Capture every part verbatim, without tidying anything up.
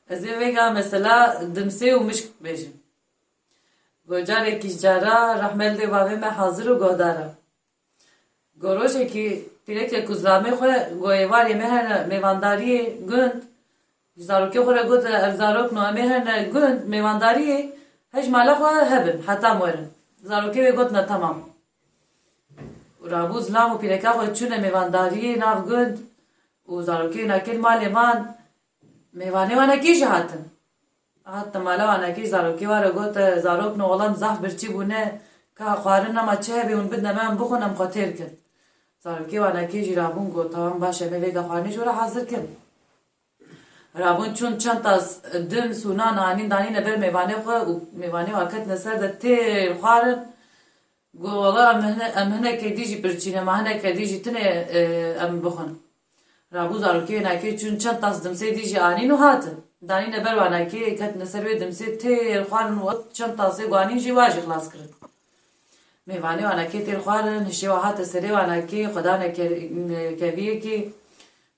Ez ê vêga mesela dimsê û mişk bêjim. Go carekî ji cara rehmet lê bavê me hazir û guhdar e. Go rojekî pîrekek ku zilamê xwe go êvarê me hene mêvandariyê gund, ji zarokê xwe re got, ev zarokno em ê hene gund mêvandariyê, hej mala xwe hebin heta em werin. Zarokê wê gotine temam. Û rabû zilam û pîreka xwe çûne mêvandariyê nav gund û zarokê wênakê li malê man. Mêvanê wanekê jî hatin. Hatin mala wanekê, zarokê ware gote, zarokno oğlan zaf birçî bûne, ka xwarin nema çi hebe hûn bidne me em bixwin em xwe têr kin. Zarokê wanekê jî rabûn got, tamam baş e, me vêga xwarinê ji we re hazir kin. Rabûn çûn çend tas dims û nan anîn danîne ber mêvanê xwe û mêvanê wa ketine ser de têr xwarin. Got, wela em hine, em hinekê dî jî birçî ne, ma hinekê dî jî tune, e, em bixwin. Rabû zarokê wênakê çûn çend tas dimsê dî jî anîn û hatin. Danîne ber wanekê, ketine ser wê dimsê têr xwarin û çend tasê ku anîn jî wa jî xilas kirin. Mêvanê wanekê têr xwarin, hişê wa hate serê wanekê, xwe dane ke-, keviyekê.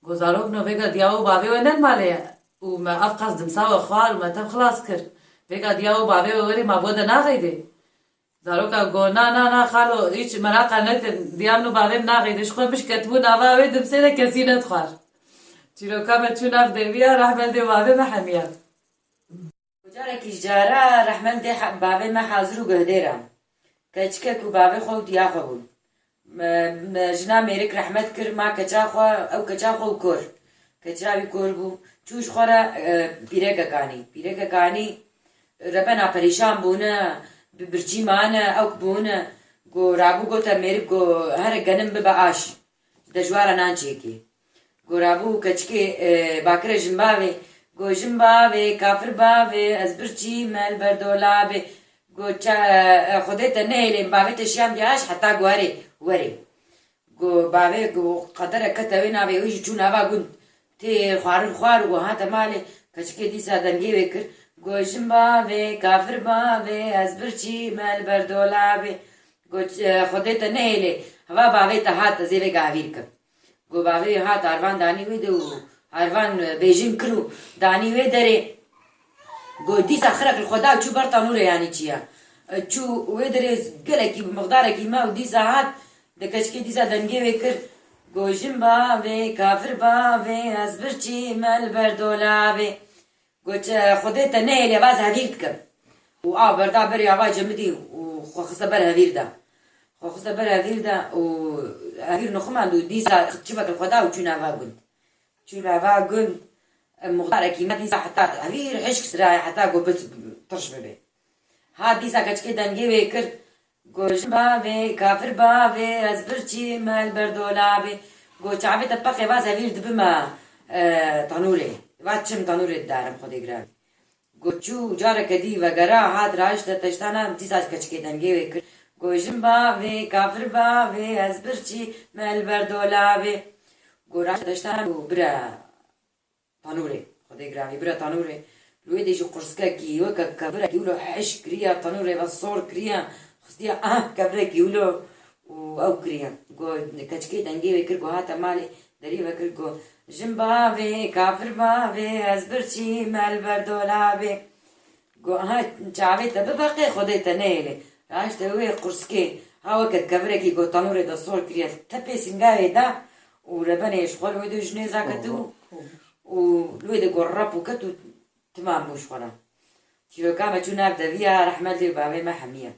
Got, zarokno vêga diya û bavê we ne li malê ye û me ev qas dimsa we xwar û me tev xilas kir. Vêga diya û bavê we werê ma bo de naxeydê. Zaroka got, na, na, na, xalo, hîç meraqa nekin. Diya min û bavê min naxeydê. Ji xwe mişk ketibû nava wê dimsê de kesî nedixwar. Çîroka me çû nav deviya, rehmet lê bavê me hemiya. Carekî ji cara rehmet lê he-, bavê me hazir û guhdêr e. Keçikek û bavê xwe û diya xwe bûn. Me, me jina mêrik rehmet kir, ma keça xwe, ew keça xwe û kor. Keça wî kor bû. Çû ji xwe re, e, pîrekek anî. Pîrekek anî, rebena perîşan bûne, bi birçî mane, ewk bûne. Go rabû gote mêrik, go here genim bibe aş. De ji we re nan çêkê. Go rabû keçikê, e, bakire jinbavê. Go jinbavê, kafir bavê, ez birçî me li ber dolabê. Go ça-, e, Xwedê te nehêlê, bavê te şiyan bî aş heta ku herê, werê. Go bavê, go qedere kete wê navê, wê jî çû nava gund. Tê xwarin xwar û hate malê, keçikê dîsa dengê wê kir. Go jinbavê, kafir bavê, ez birçî me li ber dolabê. Go, e, Xwedê te nehêlê, heva bavê te hat, ez ê vêga hevîr kim. Go bavê hat, arvan danî wê de û arvan, e, bêjin kir û danî wê derê. Go dîsa xirek li xwe da û çû ber tanûrê, yanî çi ya. E, çû wê derê gelekî bi miqdarekî me û dîsa hat, de keçikê dîsa dengê wê kir. Go jin bavê, kafir bavê, ez birçî me li ber dolabê. Got, "Xwedê te nehêlê, va ez hevîr dikim." Û av berda berê ava cemidî û xwe xiste ber hevîr de. Xwe xiste ber hevîr de û hevîr nixumand û dîsa çivek li xwe da û çû nava gund. Çû nava gund, muxtarekî me dîsa heta hevîr hişk sirayê heta ku bit-, tirş bibe. Ha dîsa keçikê dengê wê kir, Go jin bavê, kafir bavê, ez birçî me li ber dolabê. Go çavê te peqê, va ez hevîr dibime, e, tanûrê. Va çim tanûrê didarim Xwedê giran. Go çû careke dî vegera, hat raşte teştana, dîsa keçikê dengê wê kir. Go jin bavê, kafir bavê, ez birçî me li ber dolabê. Go raşte teştana û bire tanûrê. Xwedê giravî bira tanûrê. Li wê de jî qurskekî weke kevirekî wilo heş kiriya tanûrê ve sor kiriya. Xistiya ah kevirekî wilo û ew kiriya. Go keçikê dengê wê kir, go hate malê derî vekir, go jin bavê, kafir bavê, ez birçî me li ber dolabê. Go, aha, çavê te bibeqê, Xwedê te nehêlê. Raşte wê qurskê, ha weke kevirekî go tanûrê de sor kiriye, tepê singavê da û rebenê ji xwe li wê de ji nêza ketibû û li wê de go rep û ket û timam bû ji xwe re. Çîroka me çû nav deviya, rehmet lê bavê me hemiye.